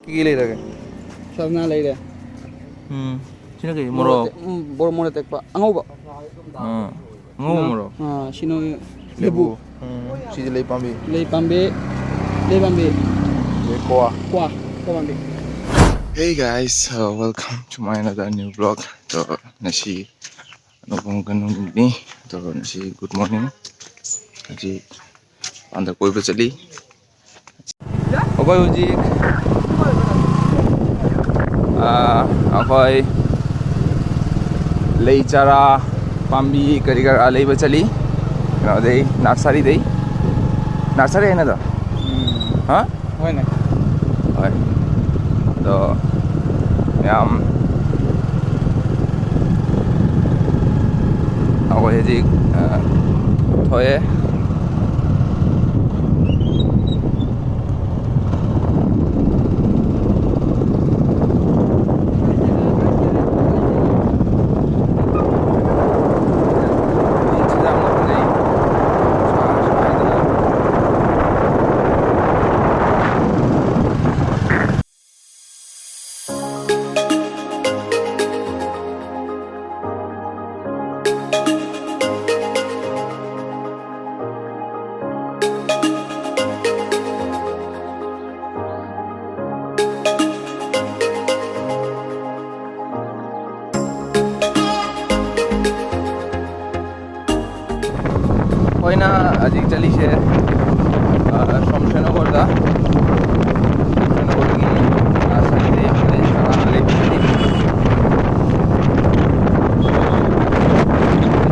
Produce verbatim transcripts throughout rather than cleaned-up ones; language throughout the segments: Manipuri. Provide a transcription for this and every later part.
ꯀꯩꯀꯩ ꯂꯩꯔꯒꯦ? ꯆꯅꯥ ꯂꯩꯔꯦ꯫ ꯎꯝ꯫ ꯁꯤꯅ ꯀꯩ? ꯃꯣꯔꯣꯛ? ꯃꯣꯔꯣꯛ ꯑꯇꯦꯛ-, ꯎꯝ, ꯕꯣꯔ-, ꯃꯣꯔꯣꯛ ꯑꯇꯦꯛꯄ ꯑꯉꯧꯕ꯫ ꯑꯥ꯫ ꯑꯉꯧꯕ ꯃꯣꯔꯣꯛ? ꯑꯥ, ꯁꯤꯅ ꯂꯦꯕꯨ꯫ ꯂꯦꯕꯨ꯫ ꯎꯝ꯫ ꯁꯤꯗꯤ ꯂꯩ ꯄꯥꯝꯕꯤ꯫ ꯂꯩ ꯄꯥꯝꯕꯤ꯫ ꯂꯩ ꯄꯥꯝꯕꯤ꯫ ꯑꯗꯩ ꯀ꯭ꯋꯥ꯫ ꯀ꯭ꯋꯥ꯫ ꯀ꯭ꯋꯥ ꯄꯥꯝꯕꯤ꯫ Hey guys, uh, welcome to my another new vlog. ꯑꯗꯣ ꯉꯁꯤ ꯑꯅꯧꯕ ꯃꯈꯜ ꯅꯨꯃꯤꯠꯅꯤ꯫ ꯑꯗꯣ ꯉꯁꯤ good morning꯫ ꯍꯧꯖꯤꯛ ꯃꯄꯥꯟꯗ ꯀꯣꯏꯕ ꯆꯠꯂꯤ꯫ ꯑꯩꯈꯣꯏ ꯍꯧꯖꯤꯛ, ꯑꯥ, ꯑꯩꯈꯣꯏ ꯂꯩ ꯆꯥꯔꯥ ꯄꯥꯝꯕꯤ ꯀꯔꯤ ꯀꯔꯥ ꯂꯩꯕ ꯆꯠꯂꯤ꯫ ꯀꯩꯅꯣꯗꯩ, ꯅꯔꯁꯔꯤꯗꯩ꯫ ꯅꯔꯁꯔꯤ ꯍꯥꯏꯅꯗꯣ? ꯎꯝ꯫ ꯍꯥ? ꯍꯣꯏꯅꯦ꯫ ꯍꯣꯏ꯫ ꯑꯗꯣ ꯃꯌꯥꯝ ꯑꯩꯈꯣꯏ ꯍꯧꯖꯤꯛ, ꯑ, ꯊꯣꯛꯑꯦ꯫ ꯑꯩꯈꯣꯏꯅ ꯍꯧꯖꯤꯛ ꯆꯠꯂꯤꯁꯦ, ꯑ, ꯁꯣꯝꯁꯦꯅꯒꯔꯗ, ꯁꯣꯝꯁꯦꯅꯒꯔꯒꯤ, ꯑ, ꯁꯥꯏꯠꯇ ꯌꯥꯝ ꯂꯩ, ꯖꯒꯥ ꯂꯩꯕꯗꯤ꯫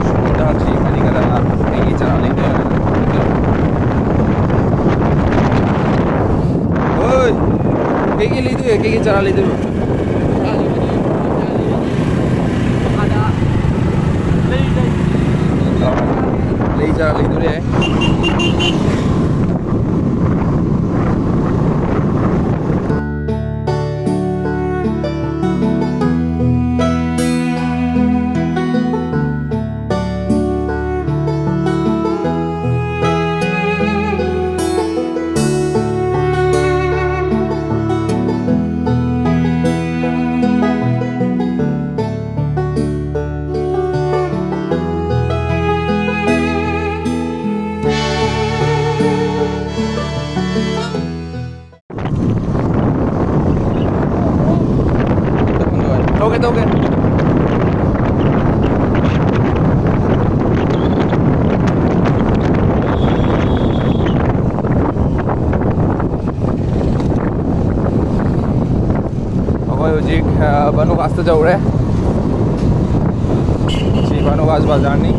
ꯁꯣꯝꯗ ꯍꯧꯖꯤꯛ ꯀꯔꯤ ꯀꯔꯥ ꯀꯩꯒꯤ ꯖꯒꯥ ꯂꯩꯕ ꯌꯥꯔꯦ꯫ ꯍꯣꯏ, ꯀꯩꯒꯤ ꯂꯩꯗꯣꯏ? ꯀꯩꯒꯤ ꯖꯒꯥ ꯂꯩꯗꯣꯏꯕ? ꯂꯩ ꯆꯥꯔ ꯂꯩꯗꯣꯔꯦ꯫ ꯇꯧꯒꯦ꯫ ꯑꯩꯈꯣꯏ ꯍꯧꯖꯤꯛ, ꯑ, ꯚꯥꯅꯨꯒꯥꯁꯇ ꯌꯧꯔꯦ꯫ ꯁꯤ ꯚꯥꯅꯨꯒꯥꯁ ꯕꯖꯥꯔꯅꯤ꯫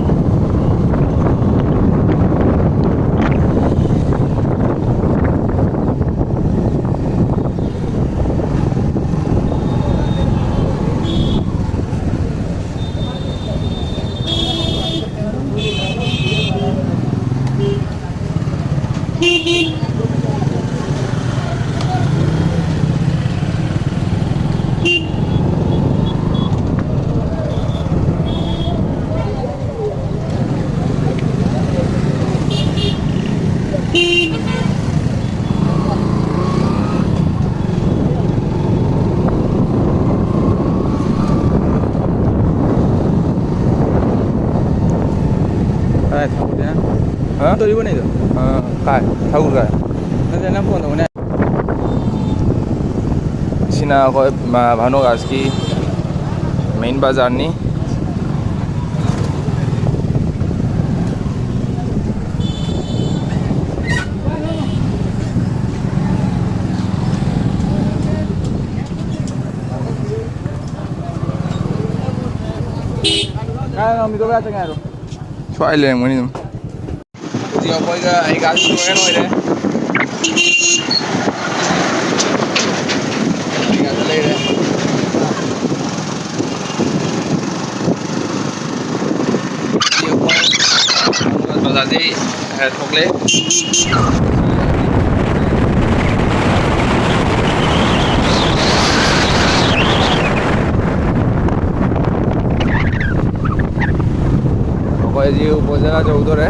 ꯀꯗꯥꯏ ꯊꯧꯗꯣꯏꯅꯣ? ꯍꯥ? ꯇꯧꯔꯤꯕꯅꯦ ꯑꯗꯣ꯫ ꯑꯥ, ꯀꯥꯏ? ꯊꯧꯔꯨꯔꯦ? ꯅꯠꯇꯦ, ꯅꯪ ꯐꯣꯟ ꯇꯧꯕꯅꯦ꯫ ꯁꯤꯅ ꯑꯩꯈꯣꯏ, ꯃ-, ꯚꯥꯅꯨꯒꯥꯁꯀꯤ main ꯕꯖꯥꯔꯅꯤ꯫ ꯀꯥꯏ ꯉꯝꯃꯤꯗꯣ? ꯀꯥꯏ ꯆꯪꯉꯦ ꯍꯥꯏꯔꯣ? ꯁ꯭ꯋꯥꯏ ꯂꯩꯔꯝꯒꯅꯤ ꯑꯗꯨꯝ꯫ ꯍꯧꯖꯤꯛ ꯑꯩꯈꯣꯏꯒ ꯑꯩꯒꯥꯁꯨ join ꯑꯣꯏꯔꯦ꯫ ꯑꯩꯒꯥꯗ ꯂꯩꯔꯦ꯫ ꯍꯧꯖꯤꯛ ꯑꯩꯈꯣꯏ ꯕꯖꯥꯔꯗꯩ ꯊꯣꯛꯂꯛꯑꯦ꯫ ꯑꯩꯈꯣꯏ ꯍꯧꯖꯤꯛ ꯎꯄꯣꯜ ꯖꯒꯥ ꯌꯧꯗꯣꯔꯦ꯫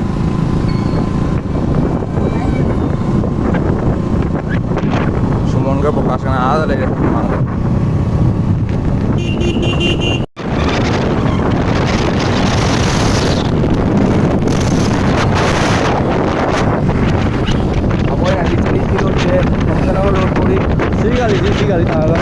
ꯁꯨꯃꯣꯟꯒ ꯄ꯭ꯔꯀꯥꯁꯀꯅ ꯑꯥꯗ ꯂꯩꯔꯦ ꯃꯃꯥꯡꯗ꯫ ꯑꯩꯈꯣꯏ ꯍꯧꯖꯤꯛ ꯆꯠꯂꯤ ꯐꯤꯔꯣꯜꯁꯦ ꯐꯖꯅꯕ load ꯇꯧꯔꯤ꯫ ꯁꯤ ꯒꯥꯔꯤꯁꯤ, ꯁꯤ ꯒꯥꯔꯤ ꯊꯥꯔꯒ꯫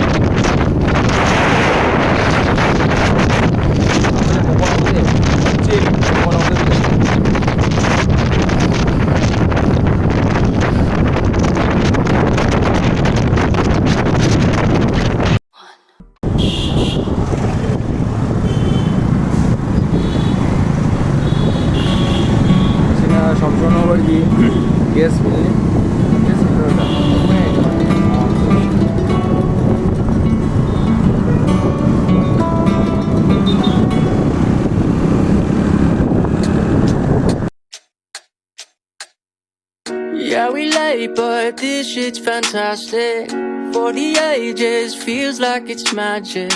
But this shit's fantastic. For the ages, feels like it's magic.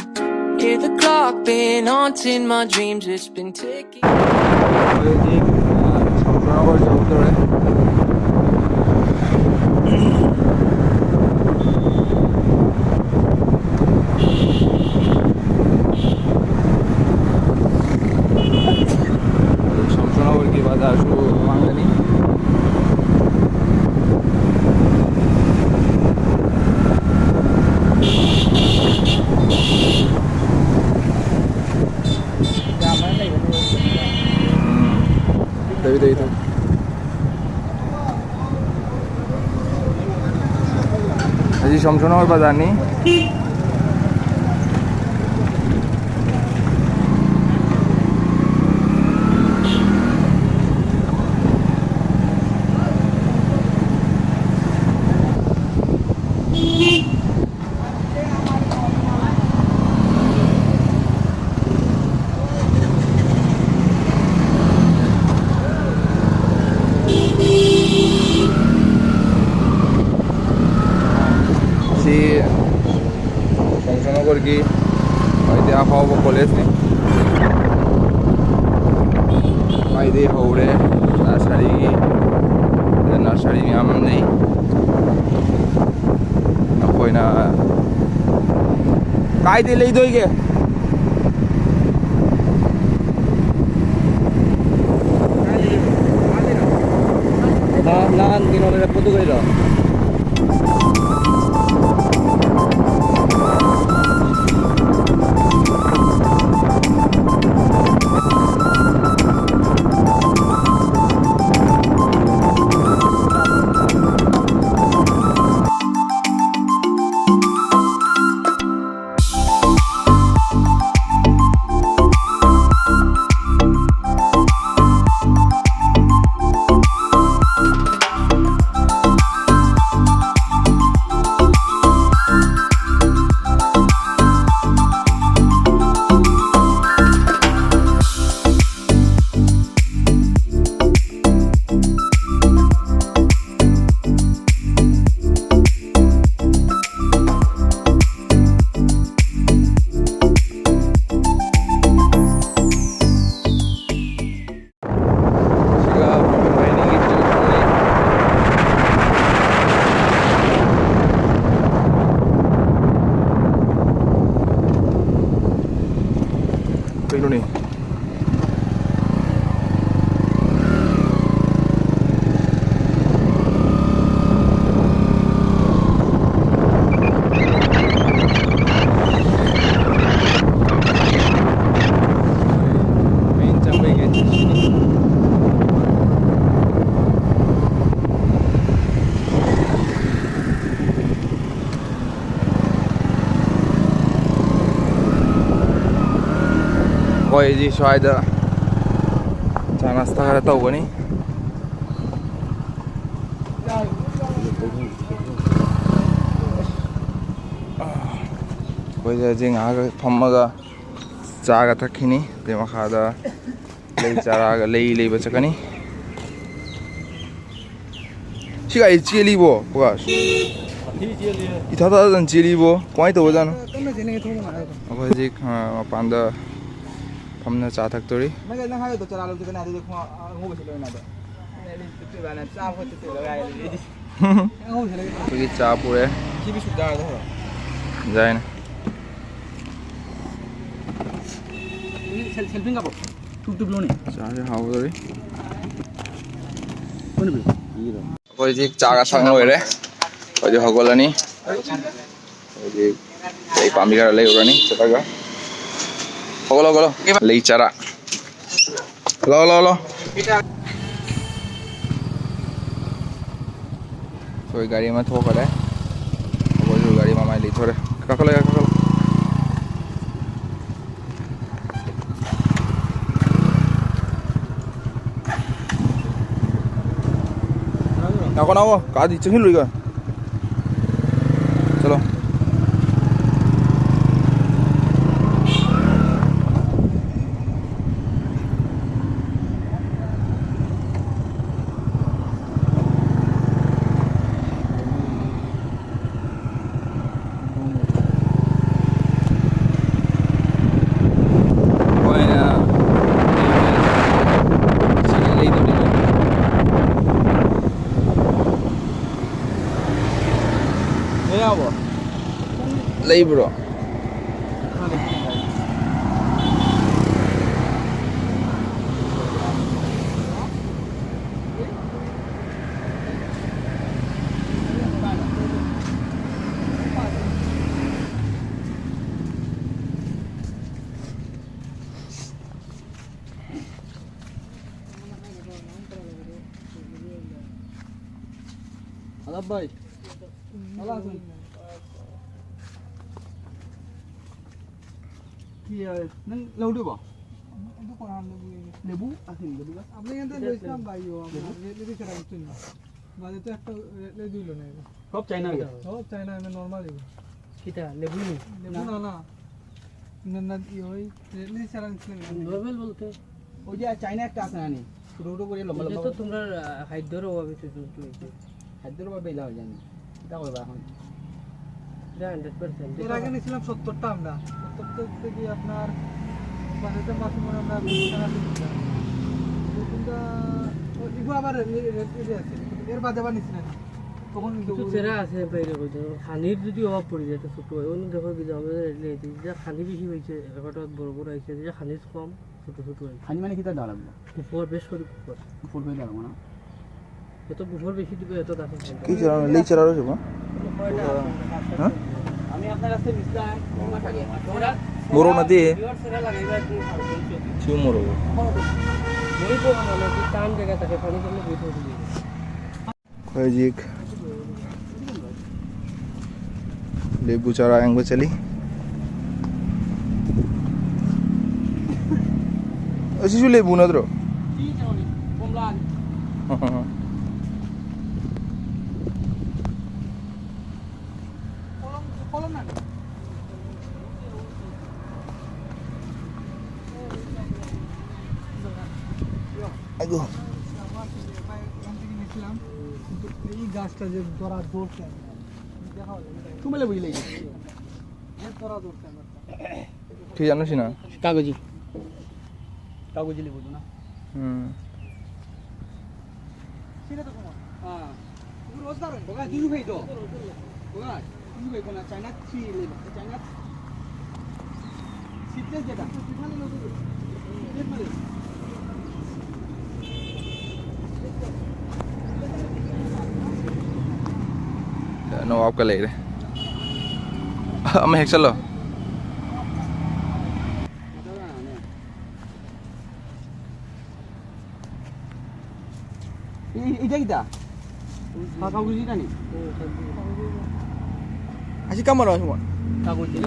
Hear the clock been haunting my dreams. It's been ticking. ꯍꯧꯖꯤꯛ, ꯑ, ꯁꯃꯨꯗ꯭ꯔ ꯅꯒꯔ ꯌꯧꯗꯧꯔꯦ꯫ ꯁꯃꯨꯗ꯭ꯔ ꯅꯒꯔꯒꯤ ꯕꯖꯥꯔꯁꯨ ꯃꯃꯥꯡꯗꯅꯤ꯫ ꯇꯧꯏ, ꯇꯧꯏ, ꯇꯧꯏ꯫ ꯑꯁꯤ ꯁꯣꯝꯁꯣꯟ ꯍꯣꯏ ꯕꯖꯥꯔꯅꯤ꯫ ꯁꯤ ꯁꯣꯝꯁꯣꯟ ꯅꯒꯔꯒꯤ ꯈ꯭ꯋꯥꯏꯗꯒꯤ ꯑꯐꯥꯎꯕ ꯀꯣꯂꯦꯖꯅꯤ꯫ ꯈ꯭ꯋꯥꯏꯗꯒꯤ ꯍꯧꯔꯦ ꯅꯔꯁꯔꯤꯒꯤ, ꯅꯔꯁꯔꯤ ꯃꯌꯥꯝ ꯑꯃ ꯂꯩ꯫ ꯑꯩꯈꯣꯏꯅ ꯀꯥꯏꯗꯩ ꯂꯩꯗꯣꯏꯒꯦ? ꯅꯍꯥꯟ, ꯅꯍꯥꯟ ꯀꯩꯅꯣ ꯂꯩꯔꯛꯄꯗꯨ ꯀꯩꯅꯣ? ꯑꯗꯨꯅꯤ꯫ ꯃꯦꯟ ꯆꯪꯕꯩ ꯒꯦꯠ ꯁꯤꯅꯤ꯫ ꯑꯩꯈꯣꯏꯗꯤ ꯁ꯭ꯋꯥꯏꯗ ꯆꯥ ꯅꯥꯁꯇꯥ ꯈꯔ ꯇꯧꯒꯅꯤ꯫ ꯑꯩꯈꯣꯏꯗ ꯍꯧꯖꯤꯛ ꯉꯥꯏꯍꯥꯛ ꯐꯝꯃꯒ ꯆꯥꯒ ꯊꯛꯈꯤꯅꯤ꯫ ꯑꯗꯩ ꯃꯈꯥꯗ ꯂꯩ ꯆꯥꯔꯥꯒ ꯂꯩ ꯂꯩꯕ ꯆꯠꯀꯅꯤ꯫ ꯁꯤ ꯒꯥꯔꯤ ꯆꯦꯜꯂꯤꯕꯣ ꯄ꯭ꯔꯀꯥꯁ? ꯏꯊꯥ ꯊꯥꯗꯅ ꯆꯦꯜꯂꯤꯕꯣ? ꯀꯃꯥꯏꯅ ꯇꯧꯕꯖꯥꯠꯅꯣ? ꯀꯟꯅ ꯆꯦꯟꯅꯤꯡꯉꯦ, ꯊꯣꯡ ꯃꯉꯥꯏ꯫ ꯑꯩꯈꯣꯏ ꯍꯧꯖꯤꯛ, ꯑ, ꯃꯄꯥꯟꯗ ꯐꯝꯅ ꯆꯥ ꯊꯛꯇꯣꯔꯤ꯫ ꯅꯪ, ꯅꯪ ꯍꯥꯏꯔꯤꯗꯣ ꯆꯔꯥ ꯂꯧꯁꯤ ꯀꯅꯥ? ꯑꯗꯨꯗꯤ ꯈꯣꯡ ꯑꯉꯧꯕ ꯁꯤꯠꯂꯣꯏ ꯅꯥꯗꯣ꯫ ꯑꯩꯗꯤ ꯆꯠꯇꯣꯏꯕ, ꯅꯪ ꯆꯥꯕ ꯈꯣꯠ ꯆꯠꯇꯣꯏꯕ ꯀꯥꯏ ꯂꯩꯔꯗꯤ꯫ ꯑꯩꯈꯣꯏꯒꯤ ꯆꯥ ꯄꯨꯔꯦ꯫ ꯁꯤ ꯕꯤꯁꯀꯨꯠ ꯆꯥꯔꯗꯤ ꯍꯧꯔꯣ꯫ ꯌꯥꯏꯅꯦ꯫ ꯁꯦꯜ-, ꯁꯦꯜꯐꯤꯡ ꯀꯥꯞꯄꯣ꯫ ꯇꯨꯞ ꯇꯨꯞ ꯂꯣꯟꯅꯤ꯫ ꯆꯥꯁꯦ ꯍꯥꯎꯗꯣꯔꯤ꯫ ꯀꯣꯟꯅ ꯄꯤꯔꯣ꯫ ꯑꯩꯈꯣꯏ ꯍꯧꯖꯤꯛ ꯆꯥꯒ ꯊꯛ ꯂꯣꯏꯔꯦ꯫ ꯑꯩꯈꯣꯏꯗꯤ ꯍꯧꯒꯠꯂꯅꯤ꯫ ꯍꯧꯖꯤꯛ ꯂꯩ ꯄꯥꯝꯕꯤ ꯈꯔ ꯂꯩꯔꯨꯔꯅꯤ ꯆꯠꯂꯒ꯫ ꯍꯧꯒꯠꯂꯣ, ꯍꯧꯒꯠꯂꯣ꯫ ꯂꯩ ꯆꯥꯔꯥ꯫ ꯂꯥꯎ, ꯂꯥꯎ, ꯂꯥꯎ꯫ ꯑꯩꯈꯣꯏ ꯒꯥꯔꯤ ꯑꯃ ꯊꯣꯛꯈꯔꯦ꯫ ꯑꯩꯈꯣꯏꯁꯨ ꯒꯥꯔꯤ ꯃꯃꯥꯏ ꯂꯩꯊꯣꯔꯦ꯫ ꯀꯥꯈꯠꯂꯣ, ꯀꯥꯈꯠꯂꯣ꯫ ꯉꯥꯏꯈꯣ, ꯉꯥꯏꯈꯣ꯫ ꯀꯥꯗꯤ ꯆꯪꯁꯤꯜꯂꯨꯏꯒ꯫ ꯆꯠꯂꯣ꯫ ꯑꯩꯈꯣꯏꯅ ꯁꯤꯗ ꯂꯩꯗꯧꯔꯤꯕ꯫ ꯂꯩꯕ꯭ꯔꯣ? ভাই, ভালো আছেন? কি, আহ, লেবু দিব? দোকান লেবু এই। লেবু আছে নি, লেবু গাছ? আপনি এখান থেকে লইছিলাম ভাই, ও, আপনার লেবু? লে-, লেবু ছাড়া বুঝছেন না। বাজে তো একটা লে-, লেবু হইলো না। সব চাইনা হয়ে গেছে। সব চাইনা, আমি নরমাল লেবু। কিতা, লেবু নি? লেবু না, না। না, না, ইয়ে ওই, লে-, লেবু ছাড়া নিচ্ছিলাম না। নরমাল বলতে? ওই যে চাইনা একটা আছে না নি? ছোট ছোট করে লম্বা এটা লম্বা তো করে। তোমরা, আহ, খাদ্যর অভাবে তো জন্তু হইছে। খাদ্যর অভাবে এলা হয়ে যায়নি। এটা করবা এখন। এটা হান্ড্রেড পার্সেন্ট। এর আগে নিছিলাম সত্তরটা আমরা। সত্তর থেকে আপনার বাজেটের মাসে মনে হয় আমরা বিশ টাকা দিয়ে দিতাম। দুই তিনটা, ও, এগুলো আবার রে-, রে-, রেট রেটে আছে। এর বাদে আবার নিছি না। তখন কিন্তু কিছু চেরা আছে বাইরে বলতে, পানির যদি অভাব পড়ে যায়, তো ছোট হয়। অন্য দেখো কি যে আমাদের রেট লেট, যে খানি বেশি হয়েছে, একটা বড় বড় হয়েছে, যে খানি কম, ছোট ছোট হয়েছে। খানি মানে কিতা দেওয়া লাগবে? কুফর, বেশ করে কুফর। কুফর করে দেওয়া লাগবে না? যত কুফর বেশি দিবে, এত গাছ উঠবে। কি চারা? লেই চারা রয়েছে বা? হ্যাঁ? আমি আপনার কাছে নিছিলাম, তিন মাস আগে। বড় না দিয়ে? ভিউয়ার সেরা লাগাইবা একটু। সিউ মরো। বই তো মানে, যে টান জায়গা থাকে, পানি জন্য বই তো দিয়ে। Koi jik. Lebu chara yang bachali. Asi su lebu na dro. I go. এই গাছটা যে ধরা ধরছে। তুমি বুঝলে। ঠিক জানো না? কাগজি। কাগজি লেবু তো না? হুম। সেটা তো তোমার। হ্যাঁ। তুমি রোজদার হইন। ওগা, দিলু ভাই তো। ওগা, দিলু ভাই কোনা? চায়না থ্রি লেবু। চায়না সিডলেস যেটা। নবাব কা লেই রে। আমি হেক্সালো। এই, এটা কিটা? ꯀꯥꯒꯨꯖꯤꯗꯅꯤ꯫ ꯑꯁꯤ ꯀꯝꯕꯅꯣ ꯁꯤꯕꯣ? ꯀꯥꯒꯨꯖꯤ꯫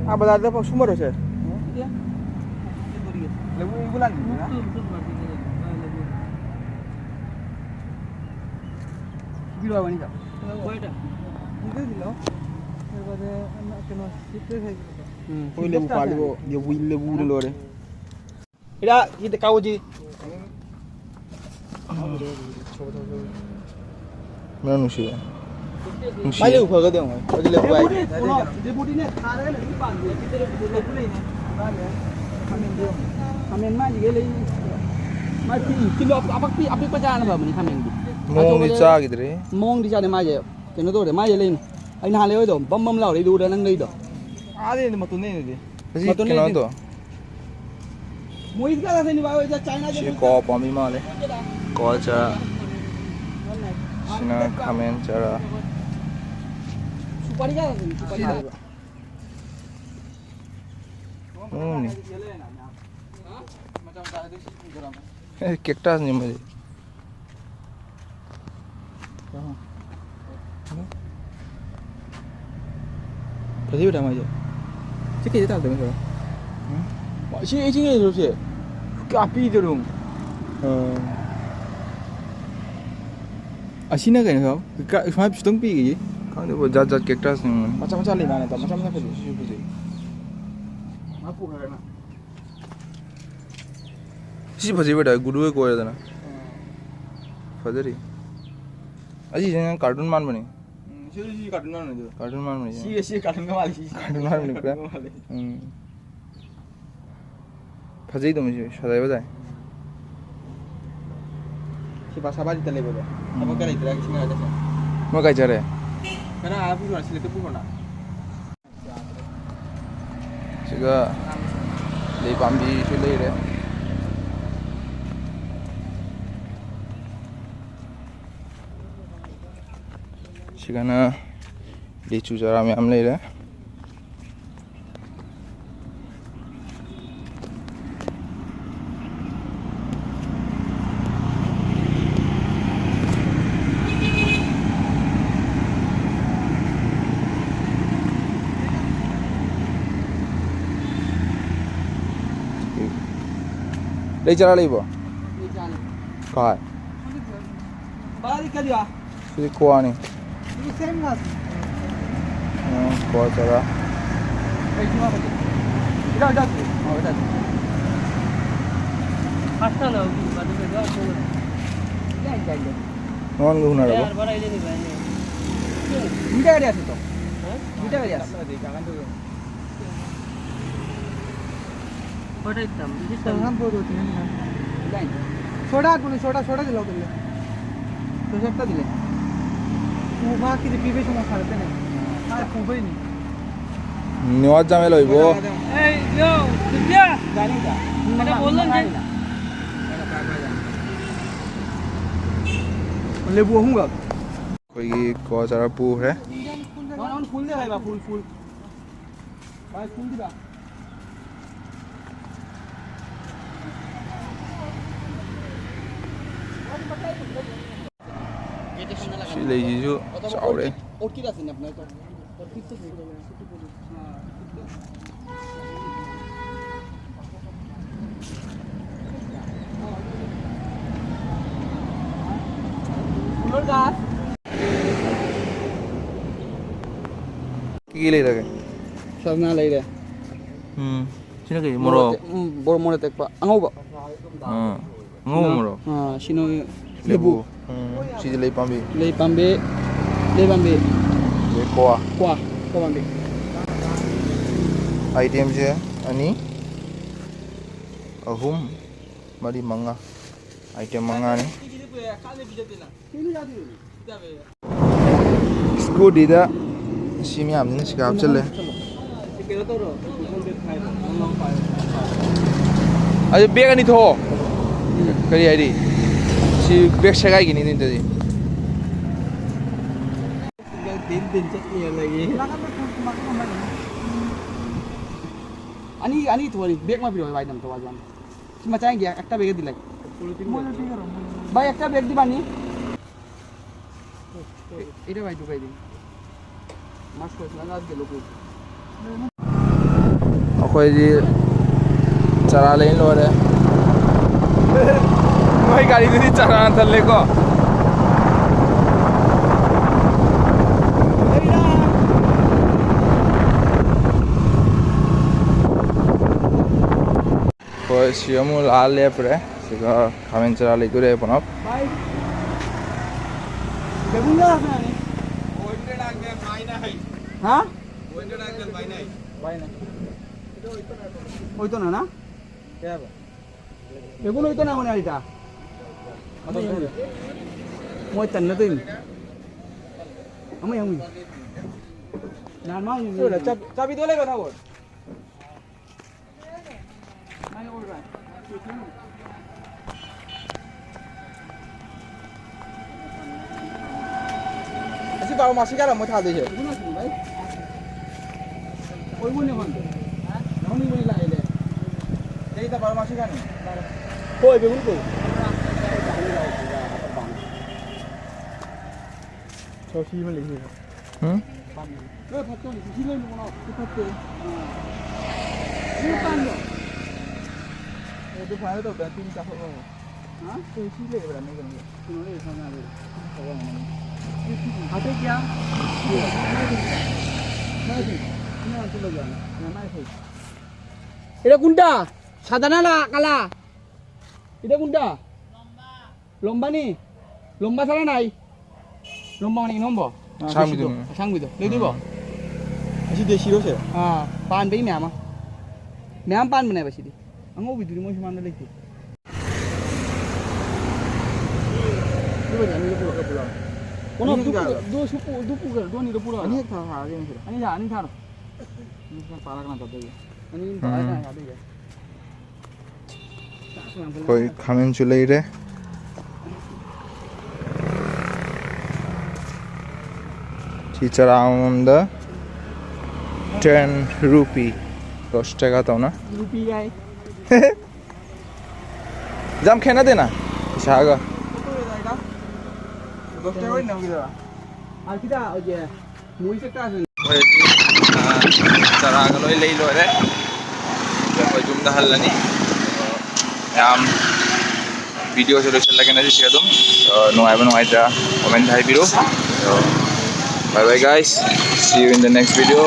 ꯑꯥ, ꯕꯖꯥꯔꯗ ꯐꯥꯎ ꯁꯨꯝꯕꯔꯣ ꯁꯦ? ꯂꯦꯕꯨ ꯏꯕꯨ ꯂꯥꯟ ꯅꯤꯡꯕ꯭ꯔꯥ? ꯁꯤꯕꯤꯔꯣ ꯍꯥꯏꯕꯅꯤꯗ꯫ ꯍꯣꯏꯗ꯫ ꯁꯤꯗ ꯊꯤꯜꯂꯣ꯫ ꯑꯗꯨꯒ ꯀꯩꯅꯣ, ꯁꯤꯠꯇ ꯍꯦꯛ ꯎꯝ, ꯍꯣꯏ, ꯂꯦꯕꯨ ꯄꯥꯜꯂꯤꯕꯣ? ꯂꯦꯕꯨ, ꯂꯦꯕꯨꯅ ꯂꯣꯏꯔꯦ꯫ ꯏꯔꯥ, ꯁꯤꯗ ꯀꯥꯎꯖꯤ꯫ ꯃꯅꯝ ꯅꯨꯡꯁꯤꯕ꯫ ꯅꯨꯡꯁꯤ꯫ ꯃꯥꯏ ꯂꯩꯕꯨ ꯐꯒꯗꯧꯅꯦ꯫ ꯍꯧꯖꯤꯛ ꯂꯩꯕꯨ ꯒꯥꯏ꯫ ꯂꯦꯕꯨꯗꯤ ꯊꯥꯔꯒ ꯂꯩꯕ ꯄꯥꯟꯗꯦ꯫ ꯂꯩꯕꯨ ꯂꯩꯅꯦ꯫ ꯈꯥꯃꯦꯟ ꯃꯥꯒꯤꯒ ꯂꯩ꯫ ꯃꯥ ꯄꯤ-, ꯀꯤꯂꯣ ꯑꯄꯛꯄꯤ, ꯑꯄꯤꯛꯄ ꯆꯥꯅ ꯐꯕꯅꯤ ꯈꯥꯃꯦꯟꯗꯤ꯫ ꯃꯑꯣꯡꯗꯤ ꯑꯆꯧꯕꯗ ꯆꯥꯈꯤꯗ꯭ꯔꯦ꯫ ꯃꯑꯣꯡꯗꯤ ꯆꯥꯗꯦ ꯃꯥꯁꯦ꯫ ꯀꯩꯅꯣ ꯇꯧꯔꯦ, ꯃꯥꯁꯦ ꯂꯩꯅꯤ꯫ ꯑꯩ ꯅꯍꯥꯟ ꯂꯩꯕꯗꯣ ꯕꯝ ꯕꯝ ꯂꯥꯎꯔꯦ, ꯑꯩꯗꯤ ꯎꯗ꯭ꯔꯥ ꯅꯪ ꯂꯩꯗꯣ? ꯑꯥꯗꯩꯅꯦ ꯃꯇꯣꯟꯗꯩꯅꯦ꯫ ꯃꯁꯤ ꯃꯇꯣꯟ ꯀꯩꯅꯣ ꯂꯩꯗꯤ꯫ ꯇꯧ꯫ ꯃꯣꯏꯗꯤ ꯀꯥꯏ ꯂꯥꯛꯇꯣꯏꯅꯤ ꯕꯥꯏ, ꯍꯣꯏ, ꯆꯥꯏꯅꯥ ꯁꯤ ꯀꯣ ꯄꯥꯝꯕꯤ ꯃꯥꯜꯂꯦ꯫ ꯀꯣ ꯆꯥꯔꯥ꯫ ꯁꯤꯅ ꯈꯥꯃꯦꯟ ꯆꯥꯔꯥ꯫ ꯁꯨꯄꯥꯔꯤ ꯀꯥꯏ ꯂꯥꯛꯇꯣꯏꯅꯤ? ꯁꯨꯄꯥꯔꯤ ꯀꯥꯏ ꯂꯥꯛꯇꯣꯏꯅꯤ? ꯎꯝ꯫ ꯃꯆꯥ ꯃꯆꯥ ꯑꯗꯨ ꯁꯤ ꯐꯪꯖꯔꯝꯃꯣ꯫ ꯑꯦ, ꯀꯦꯛꯇꯁꯅꯤ ꯃꯣꯏꯗꯤ꯫ ꯐꯖꯩꯕ ꯃꯥꯏꯁꯦ꯫ ꯁꯤ ꯀꯩꯗ ꯇꯥꯗꯣꯏꯅꯣ ꯁꯤꯕꯣ? ꯎꯝ? ꯁꯤ, ꯁꯤ ꯀꯩꯅꯣ ꯁꯦ? ꯀꯌꯥ ꯄꯤꯗꯣꯏꯅꯣ? ꯑꯥ꯫ ꯑꯁꯤꯅ ꯀꯩꯅꯣ ꯁꯤꯕꯣ? ꯀ-, ꯁꯨꯃꯥꯏꯅ ꯁꯤꯇꯪ ꯄꯤꯒꯦ? ꯈꯪꯗꯦ, ꯕꯣ, ꯖꯥꯠ ꯖꯥꯠ ꯀꯦꯛꯇꯁꯅꯤ ꯃꯣꯏ꯫ ꯃꯆꯥ ꯃꯆꯥ ꯂꯩ ꯃꯥꯅꯦ, ꯃꯆꯥ ꯃꯆꯥ ꯐꯖꯩ꯫ ꯁꯤꯁꯨ ꯐꯖꯩ꯫ ꯃꯥ ꯄꯨꯈ꯭ꯔꯦꯅ꯫ ꯁꯤ ꯐꯖꯩ ꯚꯥꯏ, ꯒꯨꯗꯨꯒ ꯀꯣꯏꯔꯦꯗꯅ꯫ ꯐꯖꯔꯤ꯫ ꯑꯁꯤꯁꯤꯅ ꯀꯥꯔꯇꯨꯟ ꯃꯥꯟꯕꯅꯤ꯫ ꯎꯝ, ꯁꯤ, ꯁꯤ ꯀꯥꯔꯇꯨꯟ ꯃꯥꯟꯕꯅꯤ ꯑꯗꯨ꯫ ꯀꯥꯔꯇꯨꯟ ꯃꯥꯟꯕꯅꯤ꯫ ꯁꯤ, ꯁꯤ ꯀꯥꯔꯇꯨꯟꯒ ꯃꯥꯜꯂꯤ, ꯁꯤ, ꯁꯤ꯫ ꯀꯥꯔꯇꯨꯟ ꯃꯥꯟꯕꯅꯤ ꯄꯨꯔꯥ꯫ ꯀꯥꯔꯇꯨꯟꯒ ꯃꯥꯜꯂꯤ꯫ ꯎꯝ꯫ ꯐꯖꯩꯗꯣ ꯃꯁꯤ, ꯐꯖꯩꯕ ꯇꯥꯏ꯫ ꯁꯤ ꯕꯥꯁꯥꯕꯥꯖꯤꯗ ꯂꯩꯕꯗꯣ꯫ ꯎꯝ꯫ ꯊꯕꯛꯀ ꯂꯩꯇ꯭ꯔꯦ, ꯁꯤ ꯉꯥꯏꯔꯒ ꯆꯠꯁꯦ꯫ ꯃꯣꯏ ꯀꯥꯏ ꯆꯠꯈ꯭ꯔꯦ? ꯀꯅꯥ ꯑꯥ ꯄꯨꯈ꯭ꯔꯣ, ꯁꯤꯂꯦꯠꯇ ꯄꯨꯈ꯭ꯔꯣ ꯅꯪ꯫ ꯁꯤꯒ ꯂꯩ ꯄꯥꯝꯕꯤꯁꯨ ꯂꯩꯔꯦ꯫ ꯁꯤꯒꯅ ꯂꯤꯆꯨ ꯆꯥꯔꯥ ꯃꯌꯥꯝ ꯂꯩꯔꯦ꯫ ꯂꯩ ꯆꯔꯥ ꯂꯩꯕ꯭ꯔꯣ? ꯀꯥꯏ? ꯁꯤꯗꯤ ꯀ꯭ꯋꯥꯅꯤ꯫ ꯎꯝ, ꯀ꯭ꯋꯥ ꯆꯔꯥ꯫ ꯅꯉꯣꯟꯒ ꯎꯅꯔꯕꯣ? ꯁꯣꯗꯥ ꯀꯨꯅꯤ, ꯁꯣꯗꯥ, ꯁꯣꯗꯥ ꯗꯤꯂꯥꯎ ꯇꯜꯂꯦ꯫ ꯁꯣꯗꯥ ꯗꯤꯂꯦ꯫ ꯎ ꯃꯥ ꯀꯤꯗꯤ ꯄꯤꯕꯦ ꯁꯨꯃ ꯁꯥꯔꯛꯇꯦꯅꯦ꯫ ꯃꯥ ꯄꯨꯕꯩꯅꯤ꯫ ꯅꯦꯋꯥꯛ ꯖꯥꯃꯦ ꯂꯣꯏꯕꯣ꯫ ꯑꯦ, ꯌꯣ, ꯁꯨꯇꯤꯌꯥ꯫ ꯀꯅꯥ ꯕꯣꯜ ꯂꯪꯒꯦ? ꯂꯦꯕꯨ ꯑꯍꯨꯝꯒ꯫ ꯑꯩꯈꯣꯏꯒꯤ ꯀ꯭ꯋꯥ ꯆꯥꯔ ꯄꯨꯈ꯭ꯔꯦ꯫ ꯐꯨꯜ ꯐꯨꯜ꯫ ꯁꯤ ꯂꯩꯁꯤꯁꯨ ꯆꯥꯎꯔꯦ꯫ ꯀꯩ ꯂꯩꯔꯒꯦ? ꯁꯅꯥ ꯂꯩꯔꯦ꯫ ꯎꯝ꯫ ꯁꯤꯅ ꯀꯩ? ꯃꯣꯔꯣꯛ ꯃꯣꯔꯣꯛ? ꯑꯇꯦꯛ-, ꯎꯝ, ꯕꯣꯔ-, ꯃꯣꯔꯣꯛ ꯑꯇꯦꯛꯄ ꯑꯉꯧꯕ꯫ ꯑꯥ, ꯑꯉꯧꯕ ꯁꯤꯅ, ꯃꯣꯔꯣꯛ? ꯑꯥ, ꯁꯤꯅ ꯂꯦꯕꯨ꯫ ꯂꯦꯕꯨ꯫ ꯎꯝ, ꯁꯤꯗꯤ ꯂꯩ ꯄꯥꯝꯕꯤ꯫ ꯂꯩ ꯄꯥꯝꯕꯤ, ꯂꯩ ꯄꯥꯝꯕꯤ꯫ ꯑꯗꯩ ꯀ꯭ꯋꯥ꯫ ꯀ꯭ꯋꯥ, ꯀ꯭ꯋꯥ ꯄꯥꯝꯕꯤ꯫ ꯑꯥꯏꯇꯦꯝꯁꯦ ꯑꯅꯤ, ꯑꯍꯨꯝ, ꯃꯔꯤ, ꯃꯉꯥ꯫ ꯑꯥꯏꯇꯦꯝ ꯃꯉꯥꯅꯤ꯫ ꯁ꯭ꯀꯨꯇꯤꯗ ꯁꯤ ꯃꯌꯥꯝꯁꯤꯅ ꯁꯤꯒ ꯍꯥꯞꯆꯜꯂꯦ꯫ ꯑꯗꯨ ꯕꯦꯒ ꯑꯅꯤ ꯊꯣꯛꯑꯣ꯫ ꯀꯔꯤ ꯍꯥꯏꯗꯤ? ꯁꯤ ꯕꯦꯒ ꯁꯦꯒꯥꯏꯒꯤꯅꯤ ꯑꯗꯨꯗꯤ꯫ ꯑꯅꯤ, ꯑꯅꯤ ꯊꯣꯛꯑꯅꯤ꯫ ꯕꯦꯒ ꯑꯃ ꯄꯤꯔꯛꯑꯣ ꯚꯥꯏ, ꯑꯝꯇ ꯋꯥꯖꯥꯝ꯫ ꯁꯤ ꯃꯆꯥꯒꯤ ꯑꯦꯛꯇ ꯕꯦꯒ ꯗꯤ ꯂꯩ꯫ ꯚꯥꯏ, ꯑꯦꯛꯇ ꯕꯦꯒ ꯗꯤ ꯕꯥꯅꯤ꯫ ꯑꯩꯈꯣꯏꯗꯤ ꯆꯔꯥ ꯂꯩ ꯂꯣꯏꯔꯦ꯫ ꯃꯣꯏ ꯒꯥꯔꯤꯗꯨꯗꯤ ꯆꯔꯥ ꯊꯜꯂꯦꯀꯣ꯫ ꯍꯣꯏ, ꯁꯤ ꯑꯃꯨꯛ ꯂꯥꯛꯑ ꯂꯦꯞꯄ꯭ꯔꯦ꯫ ꯁꯤꯒ ꯈꯥꯃꯦꯟ ꯆꯔꯥ ꯂꯩꯗꯣꯔꯦ ꯄꯨꯂꯞ꯫ ꯍꯥ? ꯑꯣꯏꯇꯣꯅ ꯅ? ꯕꯦꯕꯨꯟ ꯑꯣꯏꯇꯣꯅ ꯍꯣꯅꯦ ꯑꯩꯗ꯫ ꯃꯣꯏ ꯇꯟꯅ ꯇꯣꯏꯅꯤ꯫ ꯑꯃ ꯌꯥꯎꯏ꯫ ꯅꯍꯥꯟ ꯃꯥ ꯆꯥꯕꯤꯗꯣ ꯂꯩꯕ ꯊꯥꯕꯣ꯫ ꯑꯁꯤ ꯕꯥꯔꯣ ꯃꯥꯁꯤ ꯀꯌꯥꯔꯣ ꯃꯣꯏ ꯊꯥꯗꯣꯏꯁꯦ? ꯑꯣꯏꯕꯨꯅꯦ ꯍꯣꯟ꯫ ꯅꯍꯣꯟ ꯃꯤ ꯂꯥꯛꯑꯦ꯫ ꯀꯩꯗ ꯕꯥꯔꯣ ꯃꯥꯁꯤ ꯀꯌꯥꯅꯣ? ꯍꯣꯏ, ꯕꯦꯕꯨꯟ ꯀꯣꯏ꯫ ꯁꯤ ꯑꯃ ꯂꯩꯁꯤ꯫ ꯎꯝ? ꯂꯣꯏ ꯐꯠꯇꯣꯏꯅꯤ, ꯁꯤ ꯂꯣꯏ ꯃꯨꯛꯅꯣ, ꯁꯤ ꯐꯠꯇꯦ꯫ ꯁꯤ ꯄꯥꯟꯗ꯭ꯔꯣ? ꯑꯦ, ꯑꯗꯨ ꯐꯥꯏꯅꯦꯜ ꯇꯧꯗꯅ ꯇꯤꯟ ꯆꯥꯊꯣꯛꯑꯣ꯫ ꯍꯥ? ꯑꯦ, ꯁꯤ ꯂꯩꯕ꯭ꯔꯥ ꯅꯣꯏ ꯀꯩꯅꯣꯒꯤ? ꯀꯩꯅꯣ ꯂꯩ, ꯐꯥꯏꯅꯦꯜ ꯂꯩ꯫ ꯐꯖꯕꯅꯦ꯫ ꯍꯥꯇꯦ ꯀꯌꯥ? ꯃꯥꯏ ꯐꯩ꯫ ꯃꯥꯏ ꯐꯩ꯫ ꯃꯥꯏ ꯐꯩ꯫ ꯏꯔ ꯀꯨꯟꯗ, ꯁꯥꯗꯅ ꯂꯥ, ꯀꯂꯥ꯫ ꯏꯔ ꯀꯨꯟꯗ꯫ ꯂꯣꯝꯕꯥꯅꯤ? ꯂꯣꯝꯕꯥ ꯁꯥꯔꯥ ꯅꯥꯏ? ꯂꯣꯝꯕꯥꯅꯤ ꯏꯅꯣꯝꯕꯣ? ꯑꯁꯥꯡꯕꯤꯗꯨꯅꯤ꯫ ꯑꯁꯥꯡꯕꯤꯗꯣ꯫ ꯂꯩꯗꯣꯏꯕꯣ? ꯎꯝ꯫ ꯑꯁꯤ ꯗꯦꯁꯤꯔꯣꯁꯦ? ꯑꯥ, ꯄꯥꯟꯕꯩ ꯃꯌꯥꯝ ꯑꯃ꯫ ꯃꯌꯥꯝ ꯄꯥꯟꯕꯅꯦꯕ ꯁꯤꯗꯤ꯫ ꯑꯉꯧꯕꯤꯗꯨꯗꯤ ꯃꯣꯏ ꯁꯨꯃꯥꯡꯗ ꯂꯩꯇꯦ꯫ ꯑꯗꯨ ꯑꯣꯏꯔꯗꯤ ꯑꯅꯤꯗꯣ ꯄꯨꯔꯛꯑꯣ, ꯄꯨꯔꯛꯑꯣ꯫ ꯀꯩꯅꯣ, ꯑꯅꯤ ꯑꯗꯨ ꯄꯨꯔꯛꯑꯣ, ꯑꯗꯨ ꯁꯨ ꯄꯨ-, ꯑꯗꯨ ꯄꯨꯈ꯭ꯔꯣ, ꯑꯗꯨ ꯑꯅꯤꯗꯣ ꯄꯨꯔꯛꯑꯣ꯫ ꯑꯅꯤ ꯍꯦꯛ ꯊꯥ-, ꯊꯥꯔꯒꯦ ꯌꯦꯡꯁꯤꯔ? ꯑꯅꯤ ꯊꯥ-, ꯑꯅꯤ ꯊꯥꯔꯣ꯫ ꯑꯅꯤ ꯄꯥꯔ ꯎꯝ꯫ ꯀꯅꯥ ꯊꯥꯗꯣꯏꯒꯦ? ꯑꯩꯈꯣꯏ ꯈꯥꯃꯦꯟꯁꯨ ꯂꯩꯔꯦ꯫ ꯁꯤ ꯆꯔꯥ ꯑꯃꯃꯝꯗ ten rupee, ꯗꯁ ꯇꯀꯥ ꯇꯧꯅ꯫ ꯔꯨꯄꯤ ꯀꯥꯏ? ꯌꯥꯝ ꯈꯦꯠꯅꯗꯦꯅ ꯏꯁꯥꯒ꯫ ꯑꯥꯔꯀꯤꯗ ꯍꯧꯖꯤꯛ ꯃꯣꯏ ꯆꯠꯇꯥꯔꯁꯨ꯫ ꯑꯩꯈꯣꯏ ꯍꯧꯖꯤꯛ, ꯑ, ꯆꯔꯥꯒ ꯂꯣꯏ ꯂꯩ ꯂꯣꯏꯔꯦ꯫ ꯑꯩꯈꯣꯏ ꯌꯨꯝꯗ ꯍꯜꯂꯅꯤ꯫ ꯌꯥꯝ Video ꯁꯦ ꯂꯣꯏꯁꯤꯜꯂꯒꯦ ꯉꯁꯤꯁꯦ ꯑꯗꯨꯝ꯫ ꯑ, ꯅꯨꯡꯉꯥꯏꯕ ꯅꯨꯡꯉꯥꯏꯇ꯭ꯔꯥ comment ꯍꯥꯏꯕꯤꯔꯣ꯫ So, bye bye guys, see you in the next video.